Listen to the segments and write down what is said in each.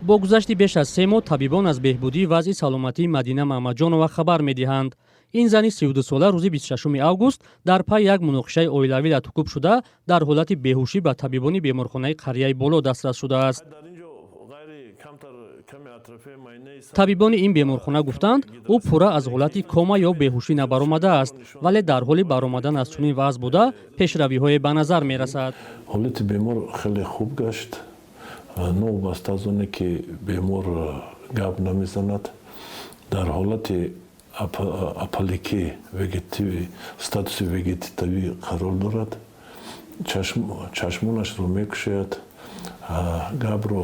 Бо гузашти беш аз 3 моҳ табибон аз беҳбудии вазъи саломатии Мадина Маҳмадҷонова хабар медиҳанд. Ин зани 32сола рӯзи 26 август дар пай як муноқишаи оилавӣ латукӯб шуда, дар ҳолати беҳушӣ ба табибони беморхонаи қарияи Боло дастрас шудааст. Табибони ин беморхона гуфтанд, ӯ пурра аз ҳолати кома ё беҳушӣ набаромадааст, вале дар ҳоли баромадан аз чунин вазъ буда, пешравиҳое ба назар мерасад. Ҳолати бемор хеле хуб гашт, новобаста аз оне ки бемор гап намезанад, дар ҳолати апаликӣ, статуси вегетативӣ қарор дорад, чашмонашро мекушояд, гапро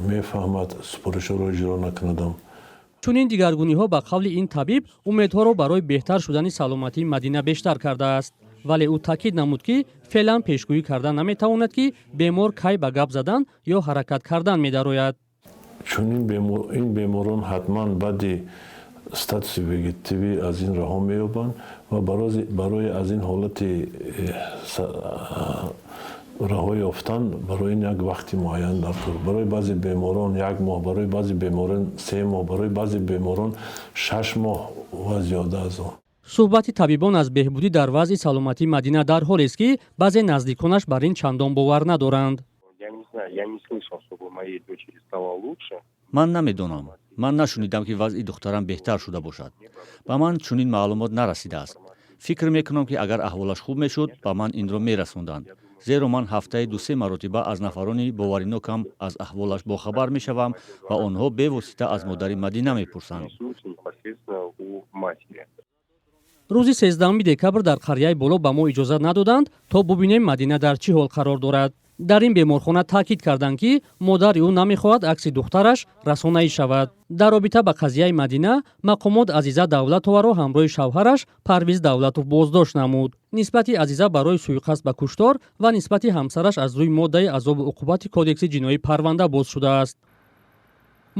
мефаҳмад, супоришҳоро иҷро накунадам. Чунин дигаргуниҳо, ба қавли ин табиб, умедҳоро барои беҳтар шудани саломатии Мадина бештар кардааст, вале ӯ таъкид намуд, ки феълан пешгӯӣ карда наметавонад, ки бемор кай ба гап задан ё ҳаракат кардан медарояд. Чунин ин беморон ҳатман баъди статуси вегетативӣ аз ин раҳо меёбанд ва барои аз ин ҳолати раҳо ёфтан барои ин як вақти муайян даркор. Барои баъзе беморон як моҳ, барои баъзе беморон 3 моҳ, барои баъзе беморон 6 моҳ ва зиёда аз он. Суҳбати табибон аз беҳбудӣ дар вазъи саломатии Мадина дар ҳолест, ки баъзе наздиконаш бар ин чандон бовар надоранд. Ман намедонам, ман нашунидам, ки вазъи духтарам беҳтар шуда бошад. Ба ман чунин маълумот нарасидааст. Фикр мекунам, ки агар аҳволаш хуб мешуд, ба ман инро мерасонданд, зеро ман ҳафтаи дусе маротиба аз нафарони боваринокам аз аҳволаш бохабар мешавам ва онҳо бевосита аз модари Мадина мепурсанд. Рӯзи 13 декабр дар қарияи Боло ба мо иҷозат надоданд, то бубинем, Мадина дар чӣ ҳол қарор дорад. Дар ин беморхона таъкид карданд, ки модари ӯ намехоҳад акси духтараш расонаӣ шавад. Дар робита ба қазияи Мадина мақомот Азиза Давлатоваро ҳамроҳи шавҳараш Парвиз Давлатов боздошт намуд. Нисбати Азиза барои суиқасд ба куштор ва нисбати ҳамсараш аз рӯи моддаи азобу уқубати Кодекси ҷиноӣ парванда боз шудааст.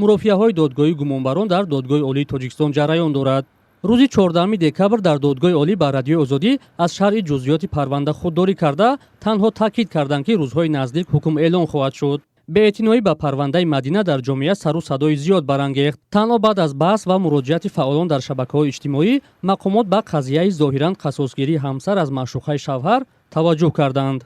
Мурофиаҳои додгоҳии гумонбарон дар Додгоҳи Олии Тоҷикистон ҷараён дорад. Рӯзи 14 декабр дар Додгоҳи Олӣ ба Радиои Озодӣ аз шарҳи ҷузъиёти парванда худдорӣ карда, танҳо таъкид карданд, ки рӯзҳои наздик ҳукм эълон хоҳад шуд. Беэътиноӣ ба парвандаи Мадина дар ҷомеа сару садои зиёд барангехт. Танҳо баъд аз баҳс ва муроҷиати фаъолон дар шабакаҳои иҷтимоӣ мақомот ба қазияи зоҳиран қасосгирии ҳамсар аз маъшуқаи шавҳар таваҷҷӯҳ карданд.